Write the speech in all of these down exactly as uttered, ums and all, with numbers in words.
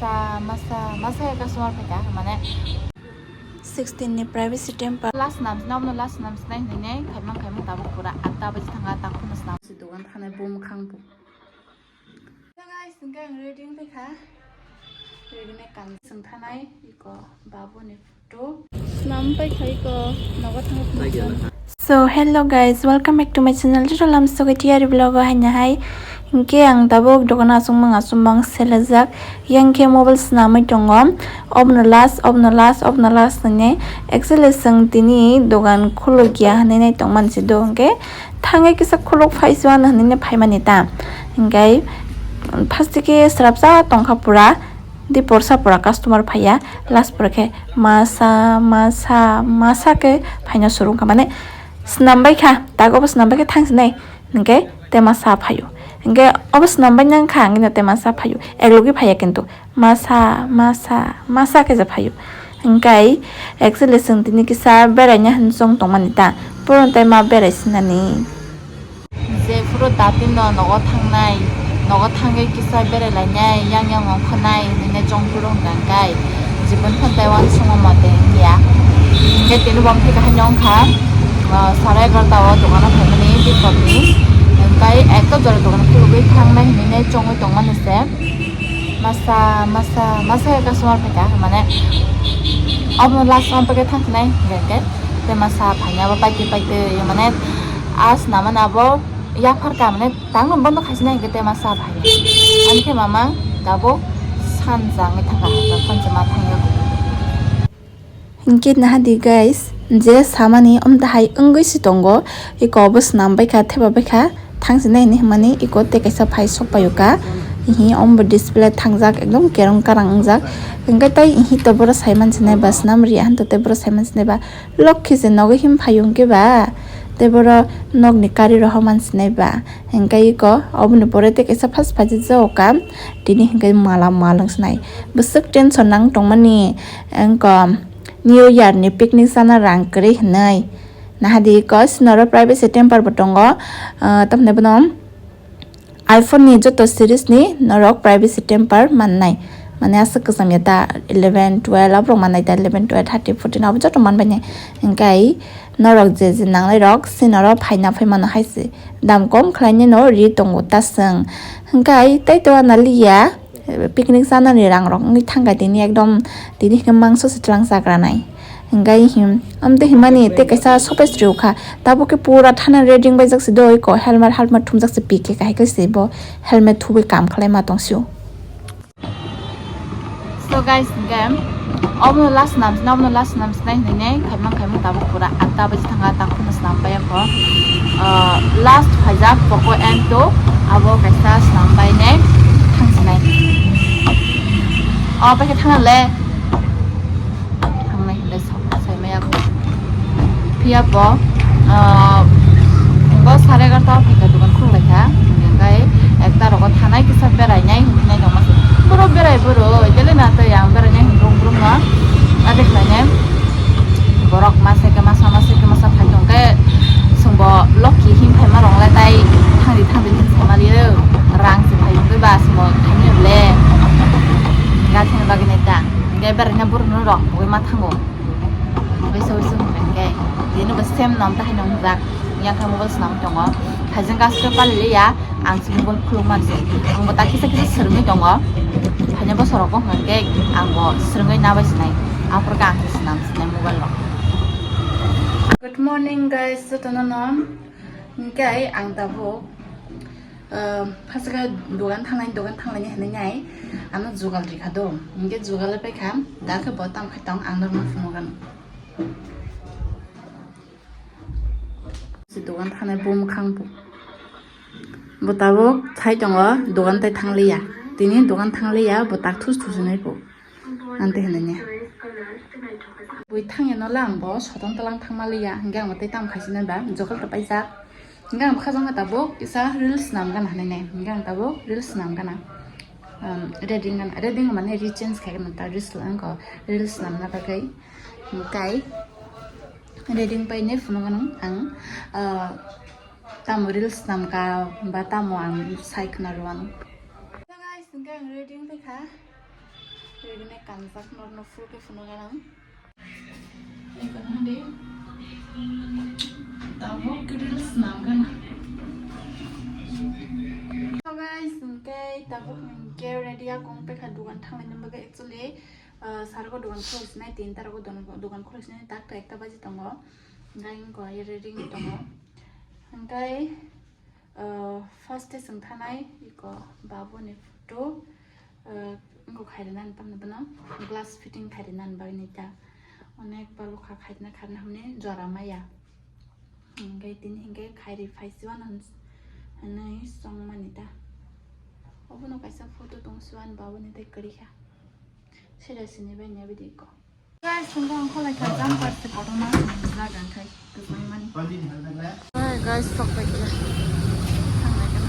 Masa, masa, masa ya customer phaikha, mane sixteen ni privacy temper. Last nam, nam no last nam sinai hinai, khaimang khaimang tabuk pura atta baji thanga, tak phano sinam. Si dogan thanai bo mwkhang bo. So guys, hingke ang ready wng paikha. Ready wng kan sing thanai, iko babu ni. Snam pai khai ko, nogo thang. So hello guys, welcome back to my channel. Jito lam sogo tiyari vlog o haina hai. Hingke ang tabuk dokan asong mang asong mang selajak. Yang khe mobile snamwi tongo. Obno last, obno last, obno last hwnwi. Actually chwng tini dogan khulukya hwnwi nai tongmani se do hwnkhe. Thangwi kisa khuluk phai suan hwnwi nai phaimani ta. Hingke first khe srapsa tongkha pura. Di porsa pura customer phaiya, last pura khe masa, masa, masa khe phaina surung kha, mane snam bai kha, tak obo snam bai khe thang sinai, hingke te masa phaio, hingke obo snam bai nang kha, hingke te masa phaio, ek logi phaiya kintu masa, masa, masa khe je phaio, hingke actually chwng tini kisa beraina hinwi chong tongmani ta, puro tei ma berai sinani. Jephuru dati no nogo thangnai, nogo thangwi kisa berai lainai, yang yang ongkhornai hinwi chongphuru hwnkha hwnkhe, jibon phan tei uansukma mote wngya. Hwnkhe tini bo wngkha haino wngkha, ah, sare egarota o dogano phaimani bikorni, hwnkhe ekta jora dogan khulugwi thangnai hinwi chongwi tongmani se. Masa, masa, masa khe customer phaikha, mane omo last round pake thangkhnai hwnkhe, tei masa phaina bo paitwi paitwi, mane a snamani abo yapharkha, mane tangno bondo khaisinai hwnkhe tei masa phai. Ani khe mama tabuk sanja wngwi thangkha, tei khonsa ma thangya. Hingke nahadi guys, je samani omtahai wngwi si tongo, iko obo swnam baikha, theba baikha, thangsinai hinwi hwnmani iko tei kaisa phai sok paio ka, hihi ombo display thangjak, ekdom kerong karang wngjak, hingke tei hihi to boro saiman sinai ba, swnam riya hanto tei boro saiman sinai ba, lokhi se nogo him phaio hingke ba, tei boro nokni kari rohorman sinai ba, hingke iko oboni pore tei kaisa first phaijak jago ka, tini hingke mala mal wng sinai, bwswk tension nang tongmani, wngkha. New Year ni picnic sana rang kwrwi hwnwi. Nahadi ko si norok privacy temper bo tongo. Ah, tamni bono iPhone ni joto series ni norok privacy temper mannai. Mane aswk kwcham ya ta eleven, twelve aborok mannai ta eleven, twelve, thirteen, fourteen abo joto manbai nai. Hingkai norok je je nangnai rok si norok phaina phai mano hai se dam kom khlai nai no ri tongo ta swng. Hingkai tei to analiya. Picnic chanani rang rok wngwi thangkha tini ekdom tini hwnkhe mangso se twlang chakranai hwnkhe him amtwi himani tei kaisa showcase rwkha tabuk khe pura thana ready wngbaijak se doi ko helmet halmet thumjak se pikhe kahai khe se bo helmet thubui kam khlai ma tong sio. So guys, hwnkhe omo last nam sina, omo last nam sina hinwi khaimang khaimang tabuk pura atta baji thangkha, tak phano slam pai kho. Ah, last phaijak Poco M two, abo kaisa slam pai nai thang sinai. O pai khe thang le. Thang nai hinle sok sai maya kho. Phiya bo, ah, bo sare egarota o phaikha dogan khuluk laikha. Hingkai ekta rogo thanai kisa berai nai hinwi nai tongma se. Boro berai boro, tele na tei ang berai nai hinwi brum brum no. Ade khlai nai. Borok masa khe masa, masa khe masa phai tong khe, chwngbo loki him phaima rok le tai thangdi thangdi him sama liyo, rang se phai tong ba chwngbo thaini le gathini bagwi nai ta, hingke beraina borok no rok bugui ma thango, hingke soi soi hingke tini bo sem nom ta hai nong jak, yang khe mobile swnam tongo, haijeng gas khe pali liya. Ang se mobile khuluk man se. Ang bo ta kisa kisa swrwngwi tongo. Haino bosorok wngkha khe ang bo swrwngwi nabai sinai. Aphuru khe ang se swnam sinai mobile rok. Good morning guys, jotono no. Hingke ang tabuk, ah, phasakhe dogan thanglai, dogan thanglai hinwi nai. Ano jugal rikha do. Hingke jugal paikha. Da khe bo tam khai tong ang norok phunukgano. Si dogan thanai bo mwkhang bo. Bo tabuk thai tongo, dogan tai thangliya. Tini dogan thangliya, bo tak thus thus hinwi bo. Ang tei hinwi. Bui thangya no lang bo, sotong talang thangma liya. Hingke ang tei tam khaisina ba, jokol to paijak. Hingke ang bwkha jongma tabuk, kisa reels nam gana hinwi nai. Hingke ang tabuk reels nam gana. Um, reading gana, reading mane re-change khai gana ta reels lang ko, reels namna bagwi. Hingkai. Ready wngpai ne phunukgo nung ang, ah, tamo reels namkha ba tamo ang sai khna rwano. Hello guys, hwnkhe ang ready wngpaikha. Kanjak norno full khe phunukgana. Eko hande. Tabuk reels namgana. So guys, hwnkhe tabuk hwnkhe ready ya kong pekha dugan thanglaina bagwi actually, ah, sargo dugan khuluk sinai tin tarogo dugan khuluk sinai tak ta ekta baji tongo. Hwnkhe inko ready wngwi tongo. Hwnkhe Ah, first day chwng thanai iko babuni photo, ah, wngkha khairina nipam nipano glass fitting khairina bagwi nita onek balukha khairina kharna hamni jora maya. Hingke tini hingke khairi phaisiwano hinwi songmani ta. Obono kaisa photo tongsiwani babuni tei kwrwikha. Sida sini bai nya bidi iko. Guys, chwng ang kholai kha jumper se kotorma jaga khai kwchangmani. Hai guys, sok bai kha. Thanglai kha.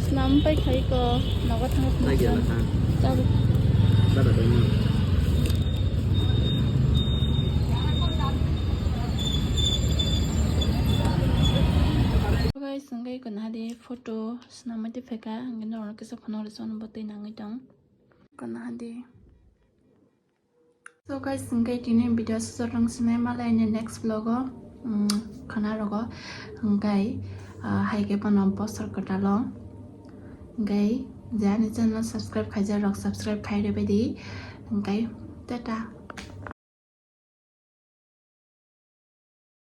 Snam pai khai ko, nogo thang. Lagi anak kan. Tabuk. Bara dong. Guys, hingke iko naha di photo snamwi tei phaikha, hingke norok kisa phano rwchapna bo twi nangwi tong. Iko naha di. So guys, hingke tini video sujak rang sinai malai ni next vlog o, um, khana rogo, hingke, ah, hai khe bono bosor kwtal o, hingke je ani channel subscribe khaijak rok subscribe khai rwbai di, hingke tata.